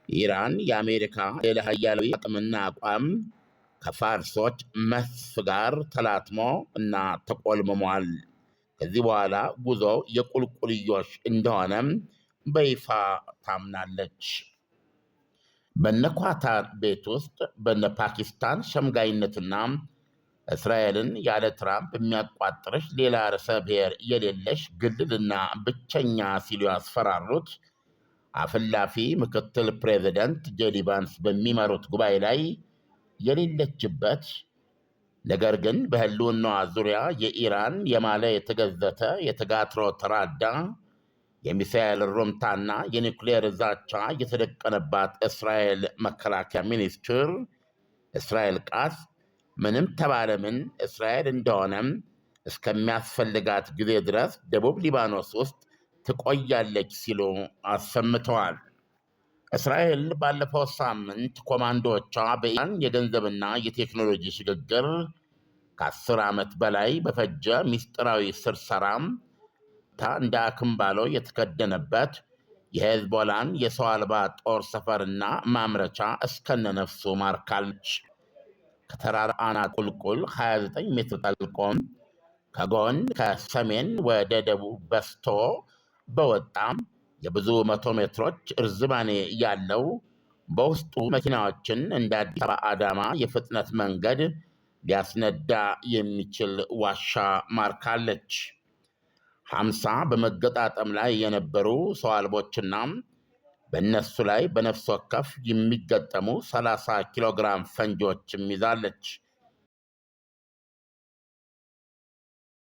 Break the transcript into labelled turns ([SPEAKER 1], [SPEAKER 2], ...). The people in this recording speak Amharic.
[SPEAKER 1] ኢራን የአሜሪካ ሌላ ሀያላዊ አቅምና አቋም ከፋርሶች መስፍ ጋር ተላትሞ እና ተቆልምሟል። ከዚህ በኋላ ጉዞው የቁልቁልዮሽ እንደሆነም በይፋ ታምናለች። በነ ኳታር ቤት ውስጥ በነ ፓኪስታን ሸምጋይነትና እስራኤልን ያለ ትራምፕ የሚያቋጥርሽ ሌላ ርዕሰ ብሔር የሌለሽ ግልልና ብቸኛ ሲሉ ያስፈራሩት አፍላፊ ምክትል ፕሬዚደንት ጄዲ ቫንስ በሚመሩት ጉባኤ ላይ የሌለችበት፣ ነገር ግን በህልውናዋ ዙሪያ የኢራን የማለ የተገዘተ የተጋትሮ ተራዳ የሚሳኤል ሩምታና የኒውክሌር ዛቻ የተደቀነባት እስራኤል መከላከያ ሚኒስትር እስራኤል ቃስ ምንም ተባለ ምን እስራኤል እንደሆነም እስከሚያስፈልጋት ጊዜ ድረስ ደቡብ ሊባኖስ ውስጥ ትቆያለች ሲሉ አሰምተዋል። እስራኤል ባለፈው ሳምንት ኮማንዶዎቿ በኢራን የገንዘብና የቴክኖሎጂ ሽግግር ከ10 ዓመት በላይ በፈጀ ምስጢራዊ ስርሰራም እንደ አክምባሎ የተከደነበት የሄዝቦላን የሰው አልባ ጦር ሰፈርና ማምረቻ እስከነነፍሱ ማርካለች። ከተራራ አናት ቁልቁል 29 ሜትር ጠልቆም ከጎን ከሰሜን ወደ ደቡብ በስቶ በወጣም የብዙ መቶ ሜትሮች እርዝማኔ ያለው በውስጡ መኪናዎችን እንደ አዲስ አበባ አዳማ የፍጥነት መንገድ ሊያስነዳ የሚችል ዋሻ ማርካለች። 50 በመገጣጠም ላይ የነበሩ ሰው አልቦችና በእነሱ ላይ በነፍስ ወከፍ የሚገጠሙ 30 ኪሎ ግራም ፈንጂዎችም ይዛለች።